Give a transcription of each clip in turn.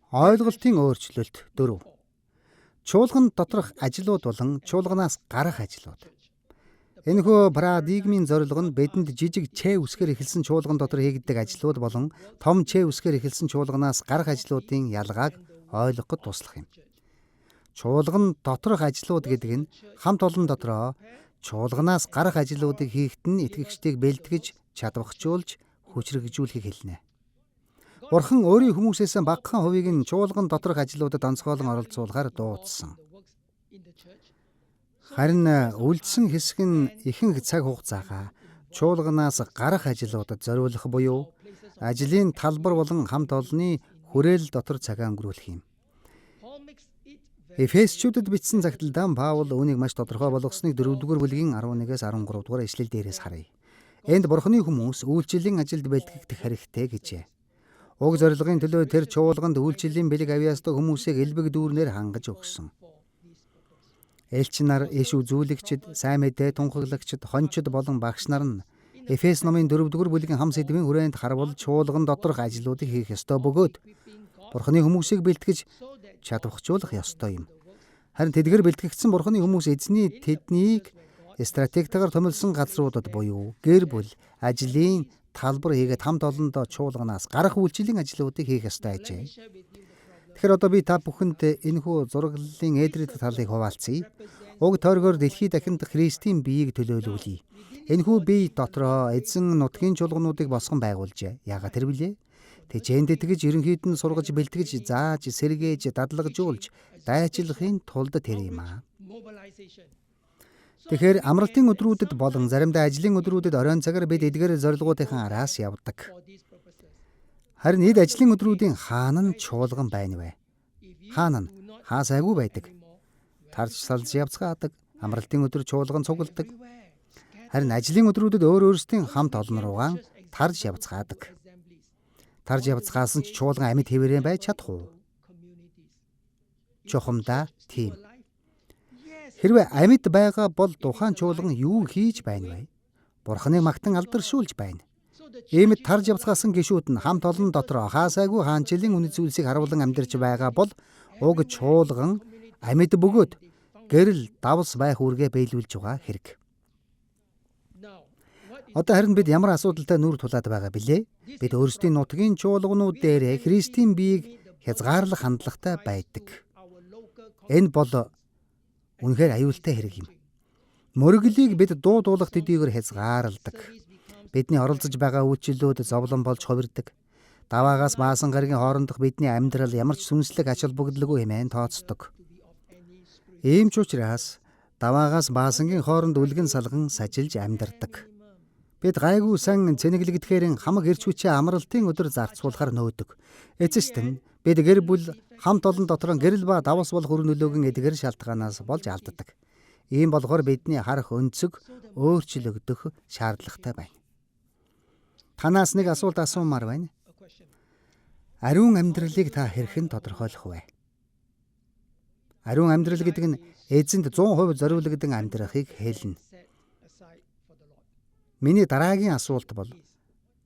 Ойлголтын өөрчлөлт 4. Чуулган доторх ажлууд болон чуулганаас гарах ажлууд. Энэхүү парадигмын зорилго нь бидэнд жижиг ч үсгээр эхэлсэн чуулган дотор хийгддэг ажлууд болон том ч үсгээр эхэлсэн чуулганаас гарах ажлуудын ялгааг ойлгоход туслах юм. Чуулган доторх ажлууд гэдэг нь хамт олон дотроо чуулганаас гарах ажлуудыг хийхэд нь итгэгчдийг бэлтгэж, чадвархжуулж, хүчрхэгжүүлэхийг хэлнэ. Бурхан өөрийн хүмүүсээс багахан хувийг нь чуулган доторх ажлуудад онцгойлон оролцуулахаар дуудсан. Харин үлдсэн хэсэг нь ихэнх цаг хугацаагаа чуулганаас гарах ажлуудад зориулах буюу ажлын талбар болон хамт олонны хүрээл дотор цагаа өнгөрүүлэх юм. Эфесчүүдэд бичсэн захидалдаа Паул үүнийг маш тодорхой болгосныг 4-р бүлгийн 11-ээс 13 дугаар эшлэл дээрээс харъя. Энд Бурханы хүмүүс үйлчлэлийн ажилд бэлтгэгдэх хэрэгтэй гэжээ. Уг зорилгын төлөө тэр чуулганд үйлчлэлийн бэлэг авьяастай хүмүүсийг элбэг дүүрнээр хангаж өгсөн. Элч нар, иш үзүүлэгчид, сайн мэдээ тунхаглагчид, хончид болон багш нар нь Эфес номын 4-р бүлгийн хам сэдвийн хүрээнд харвал чуулган доторх ажлуудыг хийх ёстой бөгөөд Бурханы хүмүүсийг бэлтгэж чадвархжуулах ёстой юм. Харин тэдгээр бэлтгэгдсэн Бурханы хүмүүс эзний тэднийг стратегтайгаар томилсон газруудад буюу гэр бүл, ажлын талбар хийгээд хамт олондоо чуулганаас гарах үйлчлэлийн ажлуудыг хийх ёстой ажээ. Тэгэхээр одоо би та бүхэнд энэхүү зураглалын эдрит талыг хуваалцъя. Уг тойргоор дэлхий дахинд Христийн биеийг төлөөлүүлье. Энэхүү бие дотроо эзэн нутгийн чуулгануудыг босгон байгуулжээ. Яагаад тэр билээ? Тэжээнд итгэж ерөнхийд нь сургаж бэлтгэж зааж сэргээж дадлагжуулж дайчлахын тулд тэр юм аа. Тэгэхээр амралтын өдрүүдэд болон заримдаа ажлын өдрүүдэд оройн цагаар бид эдгээр зорилгоудынхан араас явдаг. Харин эд ажлын өдрүүдийн хаан нь чуулган байна вэ? Хаан нь хаа сайгүй байдаг. Тарж салж явцгаадаг, амралтын өдөр чуулган цугладаг. Харин ажлын өдрүүдэд өөр өөрсдийн хамт олон руугаан тарж явцгаадаг. Тарж явцгаасан ч чуулган амьд хэвээрээ байж чадах уу? Чухамдаа тийм. Хэрвээ амьд байгаа бол тухайн чуулган юу хийж байна вэ? Бурханыг магтан алдаршуулж байна. Иймд тарж явцгаасан гишүүд нь хамт олон дотроо хаасайгүй хаанчлалын үнэт зүйлсийг харуулан амьдарч байгаа бол уг чуулган амьд бөгөөд гэрэл давс байх үүргээ биелүүлж байгаа хэрэг. Одоо харин бид ямар асуудалтай нүүр тулаад байгаа билээ? Бид өөрсдийн нутгийн чуулганууд дээрээ Христийн биеийг хязгаарлах хандлагатай байдаг. Энэ бол үнэхээр аюултай хэрэг юм. Мөрөглийг бид дуу дуулах төдийгөр хязгаарладаг. Бидний оролцож байгаа үйлчлэлүүд зовлон болж хувирдаг. Даваагаас баасан гарагийн хоорондох бидний амьдрал ямар ч сүнслэг ач холбогдолгүй хэмээн тооцдог. Ийм ч учраас даваагаас баасангийн хооронд үлгэн салган сажилж амьдардаг. Бид гайгүй сан цэнэглэгдэхээр хамаг эрч хүчээ амралтын өдөр зарцуулахар нөөдөг. Эцэст нь бид гэр бүл хамт олон дотроо гэрэл ба давс болох өр нөлөөгөн эдгэр шалтгаанаас болж алддаг. Ийм болохоор бидний харах өнцөг өөрчлөгдөх шаардлагатай байна. Танаас нэг асуулт асуумаар байна. Ариун амьдралыг та хэрхэн тодорхойлох вэ? Ариун амьдрал гэдэг нь эзэнд 100% зориулагдсан амьдрахыг хэлнэ. Миний дараагийн асуулт бол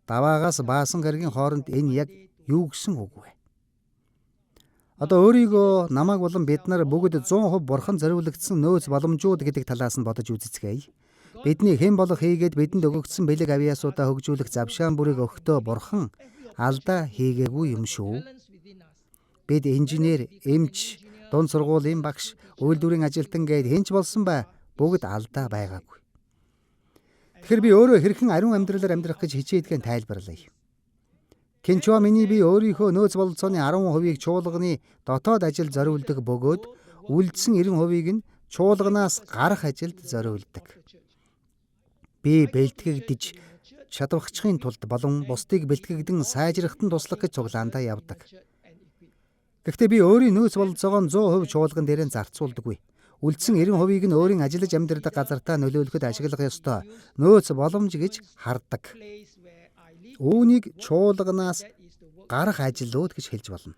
даваагаас баасан гарагийн хооронд энэ яг юу гэсэн үг вэ? Одоо өөрийгөө намайг болон бид нар бүгд 100% бурхан зориулагдсан нөөц боломжууд гэдэг талаас нь бодож үзэцгээе. Бидний хэн болох хийгээд бидэнд өгөгдсөн бэлэг авьяасуудаа хөгжүүлэх завшаан бүрийг өгөхдөө бурхан алдаа хийгээгүй юм шүү. Бид инженер, эмч, дунд сургуулийн багш, үйлдвэрийн ажилтан гээд хэн ч болсон бай бүгд алдаа байгаагүй. Тэгэхээр би өөрөө хэрхэн ариун амьдралаар амьдрах гэж хичээдгээ тайлбарлая. Кенчуа миний би өөрийнхөө нөөц бололцооны 10%-ийг чуулганы дотоод ажилд зориулдаг бөгөөд үлдсэн 90%-ийг нь чуулганаас гарах ажилд зориулдаг. Би бэлтгэгдэж чадвархчихын тулд болон бусдыг бэлтгэгдэн сайжрахад нь туслах гэж цуглаандаа явдаг. Гэхдээ би өөрийн нөөц бололцоогоо 100% чуулган дээрээ зарцуулдаггүй. Үлдсэн 90%-ийг нь өөрийн ажиллаж амьдардаг газартаа нөлөөлөхөд ашиглах ёстой нөөц боломж гэж хардаг. Үүнийг чуулганаас гарах ажлууд гэж хэлж болно.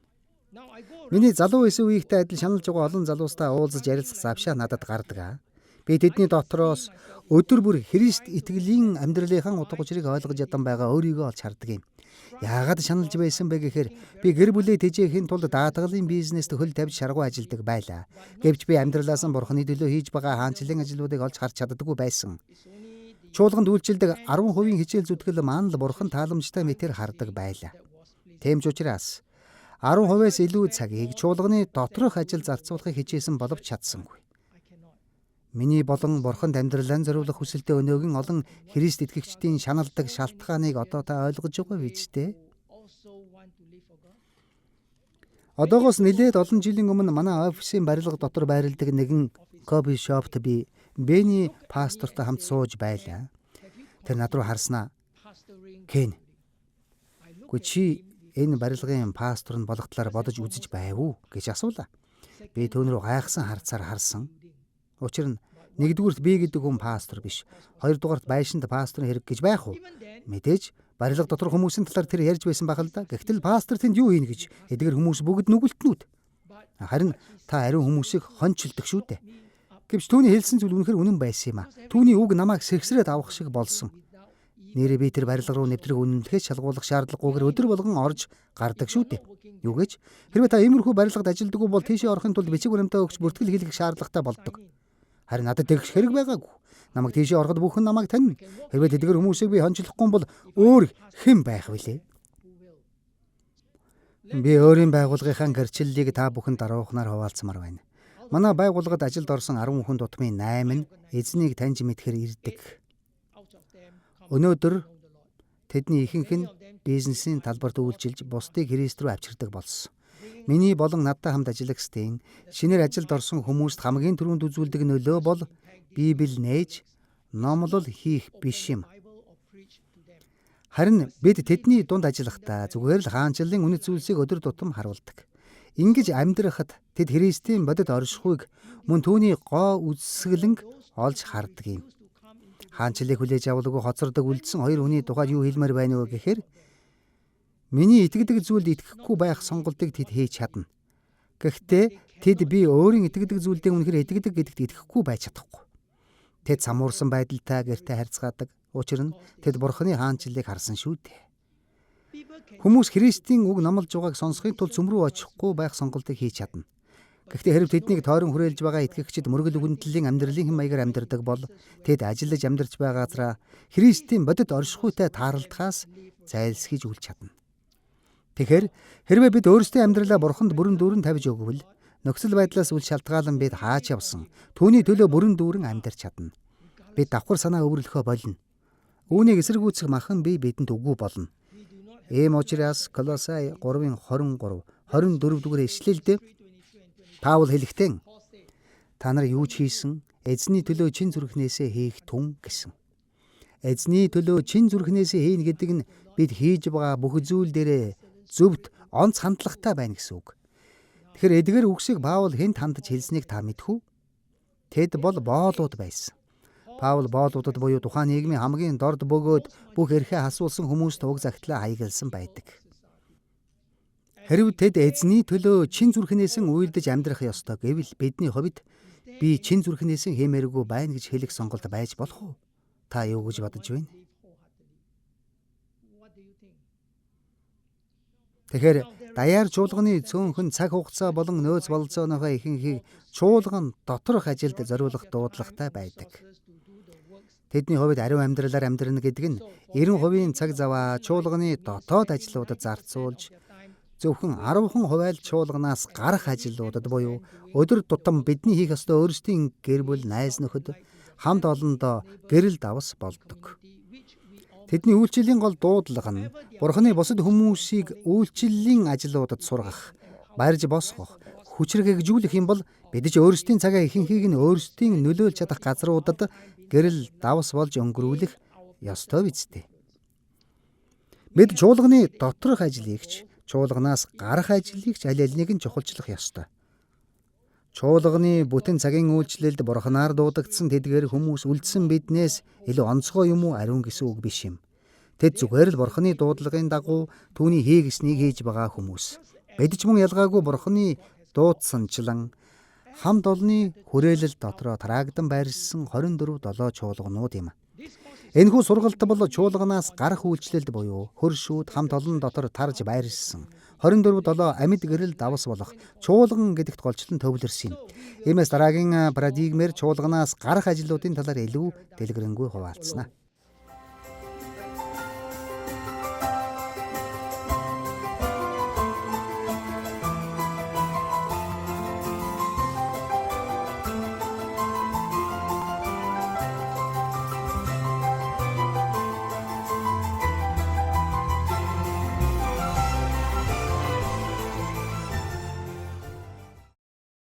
Миний залуу эсэх үеийнхтэй адил шаналж байгаа олон залуустай уулзаж ярилцах завшаа надад гардаг. Би тэдний дотроос өдөр бүр Христ итгэлийн амьдралынхаа утга учирыг ойлгож ядан байгаа өөрийгөө олж хардаг юм. Яагаад шаналж байсан бэ гэхээр би гэр бүлээ тэжээхийн тулд даатгалын бизнест хөл тавьж шаргуу ажилдаг байлаа. Гэвч би амьдралаас нь Бурханы төлөө хийж байгаа хаанчлалын ажлуудыг олж харж чаддаггүй байсан. Чуулганд үйлчилдэг 10% хичээл зүтгэл маань л Бурхан тааламжтай мэтэр хардаг байлаа. Тийм ч учраас 10%-аас илүү цагийг чуулганы доторх ажил зарцуулахыг хичээсэн боловч чадсангүй. Миний болон Бурханд амьдралаа зориулах хүсэлтэд өнөөгийн олон Христ итгэгчдийн шаналдаг шалтгааныг одоо та ойлгож байгаа биз дээ? Одоогоос нэлээд олон жилийн өмнө манай офисын барилга дотор байрладаг нэгэн кофе шопт би Бэни пастортой хамт сууж байлаа. Тэр над руу харснаа. Кен. Үгүй чи энэ барилгын пастор нь болох талаар бодож үзэж байв уу гэж асуулаа. Би түүн рүү гайхсан харцаар харсан. Учир нь нэгдүгüрт би гэдэг хүн пастор биш. Хоёрдугаарт байшинд пасторын хэрэг гэж байх уу? Мэдээж барилга дотор хүмүүсийн талаар тэр ярьж байсан байх л да. Гэхдээ пастор тэнд юу хийнэ гэж эдгэр хүмүүс бүгд нүгэлтнүүд. Харин та ариун хүмүүсийг хончилдог шүү дээ. Гэвч түүний хэлсэн зүйл үнэхээр үнэн байсан юм а. Түүний үг намайг сэгсрээд авах шиг болсон. Нээрээ би тэр барилга руу нэвтрэх үнэмлэхээ шалгуулах шаардлагагүйгээр өдөр болгон орж гардаг шүү дээ. Юу гэж? Хэрвээ та иймэрхүү барилгад ажилдаггүй бол тийшээ орохын тулд бичиг баримтаа өгч бүртгэл хийлгэх шаардлагатай болдог. Харин надад тэгэх хэрэг байгаагүй. Намайг тийшээ ороход бүхэн намайг танина. Хэрвээ тэдгэр хүмүүсийг би хончлохгүй бол өөр хэн байх вүлээ? Би өөрийн байгууллагынхаа гэрчлэлийг та бүхэн даруухнаар хуваалцмаар байна. Манай байгууллагад ажилд орсон 10 хүн тутмын 8 нь эзнийг таньж мэдхээр ирдэг. Өнөөдөр тэдний ихэнх нь бизнесийн талбарт үйлчилж бусдыг Христ рүү авчирдаг болсон. Миний болон надтай хамт ажиллагчдын шинээр ажилд орсон хүмүүст хамгийн түрүүнд үзүүлдэг нөлөө бол Библи нээж номлол хийх биш юм. Харин бид тэдний дунд ажиллахдаа зүгээр л хаанчлалын үнэт зүйлсийг өдөр тутам харуулдаг. Ингэж амьдрахад тэд Христийн бодит оршихуйг мөн түүний гоо үзэсгэлэнг олж хардаг юм. Хаанчлалыг хүлээж авалгүй хоцордог үлдсэн хоёр хүний тухай юу хэлмээр байна вэ гэхээр миний итгэдэг зүйлд итгэхгүй байх сонголтыг тэд хийж чадна. Гэхдээ тэд би өөрийн итгэдэг зүйлдээ үнэхээр итгэдэг гэдэгт итгэхгүй байж чадахгүй. Тэд самуурсан байдалтай гэртээ харьцгаадаг. Учир нь тэд Бурханы хаанчлалыг харсан шүү дээ. Хүмүүс Христийн үг номлож байгааг сонсохын тулд сүм рүү очихгүй байх сонголтыг хийж чадна. Гэхдээ хэрв тэднийг тойрон хүрээлж байгаа итгэгчид мөргөл өгөнтлийн амьдралын хэм маягаар амьдардаг бол тэд ажиллаж амьдарч байгаа газраа Христийн бодит оршихуйтай тааралдахаас зайлсхийж үл чадна. Тэгэхээр хэрвээ бид өөрсдийн амьдралаа Бурханд бүрэн дүүрэн тавьж өгвөл нөхцөл байдлаас үл шалтгаалan бид хаач явсан түүний төлөө бүрэн дүүрэн амьдарч чадна. Бид давхар санаа өвөрлөхөө болно. Үүнийг эсэргүүцэх махан бие бидэнд үгүй болно. Ийм учраас Колосай 3:23 24 дугаар ишлэлд Паул хэлэхдээ та нар юу ч хийсэн эзний төлөө чин зүрхнээсээ хийх түн гэсэн. Эзний төлөө чин зүрхнээсээ хийнэ гэдэг нь бид хийж байгаа бүх зүйл дээрээ зөвхт онц хандлагатай байна гэсэн үг. Тэгэхээр эдгээр үгсийг Паул хэнд хандаж хэлснийг та мэдэх үү? Тэд бол боолууд байсан. Паул боолуудад буюу тухайн нийгмийн хамгийн дорд бөгөөд бүх эрхээ хасуулсан хүмүүст уг загтлаа хаягласан байдаг. Хэрв тэд эзний төлөө чин зүрхнээс нь уйлдаж амьдрах ёстой гэвэл бидний хувьд би чин зүрхнээс нь хиймээргүй байна гэж хэлэх сонголт байж болох уу? Та юу гэж бодож байна? Тэгэхээр даяар чуулганы цөөнхөн цаг хугацаа болон нөөц бололцооныхоо ихэнхийг чуулган доторх ажилд зориулах дуудлагатай байдаг. Тэдний хувьд ариун амьдралаар амьдрна гэдэг нь 90% цаг заваа чуулганы дотоод ажлуудад зарцуулж зөвхөн 10% л чуулганаас гарах ажлуудад буюу өдөр тутам бидний хийх ёстой өөрсдийн гэр бүл, найз нөхөд хамт олондоо гэрэл давс болдог. Тэдний үйлчлэлийн гол дуудлага нь Бурханы бусад хүмүүсийг үйлчлэлийн ажлуудад сургах, барьж босгох, хүчрхэгжүүлэх юм бол бид ч өөрсдийн цагаа ихэнхийг нь өөрсдийн нөлөөлж чадах газруудад гэрэл давс болж өнгөрүүлэх ёстой биз дээ. Бид чуулганы доторх ажлыг ч чуулганаас гарах ажлыг ч аль альнийг нь чухалчлах ёстой. Чуулганы бүтэн цагийн үйлчлэлд Бурханаар дуудагдсан тэдгээр хүмүүс үлдсэн биднээс илүү онцгой юм уу ариун гэсэн үг биш юм. Тэд зүгээр л Бурханы дуудлагын дагуу түүний хий гэснийг хийж байгаа хүмүүс. Бид ч мөн ялгаагүй Бурханы дуудсанчлан Хамт олонны хүрээлэл дотроо тараагдан байршсан 24 долоо чуулганууд юм. Энэхүү сургалт бол чуулганаас гарах үйлчлэлд буюу хөр шүүд хамт олон дотор тарж байршсан 24 долоо амьд гэрэл давс болох чуулган гэдэгт голчлон төвлөрсөн юм. Иймээс дараагийн парадигмээр чуулганаас гарах ажлуудын талаар илүү дэлгэрэнгүй хуваалцсана.